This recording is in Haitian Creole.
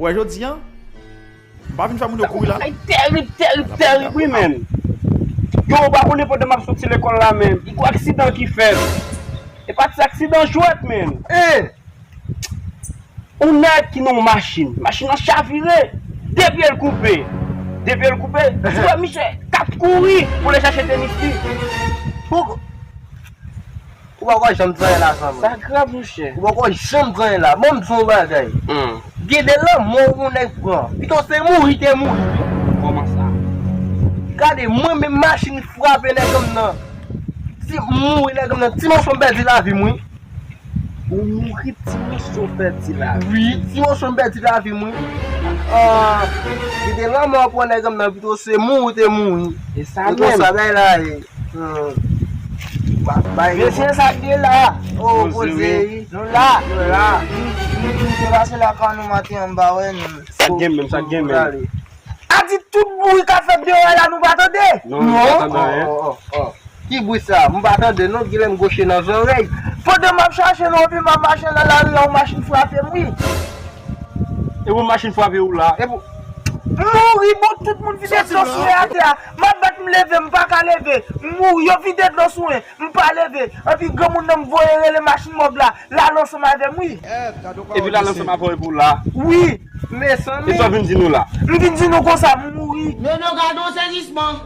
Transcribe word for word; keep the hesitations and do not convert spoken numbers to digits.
Wè jodi a, m pa vin fè moun yo kouri la. Ay, terib, terib, terib, wi, menm. Yo, ou pa konnen pandan m ap soti lekòl la, menm. Li gon aksidan ki fèt. E pa ti aksidan jwèt, menm. Yon nèg ki nan yon machin. Machin nan chavire. De pye l koupe. De pye l koupe. Ti wè misye k ap kouri pou l al chache tenis li. Ou poko janm di anyen la, zanmi. Sa grav, monchè. Ou poko janm di anyen la. Ban m di w yon bagay. Gen de lanmò yon nèg pran. Pito se mouri te mouri. Kòman sa? Gade, mwen menm machin frape nèg m nan. Ti mouri nèg m nan. Ti mòso m pèdi lavi m, wi. Ou mouri ti mòso pèdi lavi. Wi, ti mòso m pèdi lavi m, wi. Ah, gen de lanmò pran nèg m nan, pito se mouri te mouri. E sa E konsa menm. Bagay la ye. Hmm. Ba- bay- Mesye, sa k gen la? Oh, poze, wi. Nou la. Nou la. Nou te pase lakay nou maten an, m pa wè nou. Sa k gen menm, sa k gen menm. A di tout bri k ap fèt deyò la, nou pa tande? Non, nou pa tande anyen. Oh, oh, oh. Ki bri sa? M pa tande non, genlè m goche nan zòrèy. Pandan m ap chache nou, epi m ap mache nan lari a, yon machin frape m, wi. E pou machin frape ou la? E pou M mouri, bon, tout moun vide dlo sou mwen atè a. M ap bat m leve, m pa ka leve. M mouri, yo vide dlo sou mwen, m pa leve. Epi granmoun nan m voye rele machin mòg la, l al ansanm avè m, wi. Epi l al ansanm avè w epi w la? Wi, mezanmi. E sa w vin di nou la? M vin di nou konsa, m mouri. Men non, gade yon sezisman.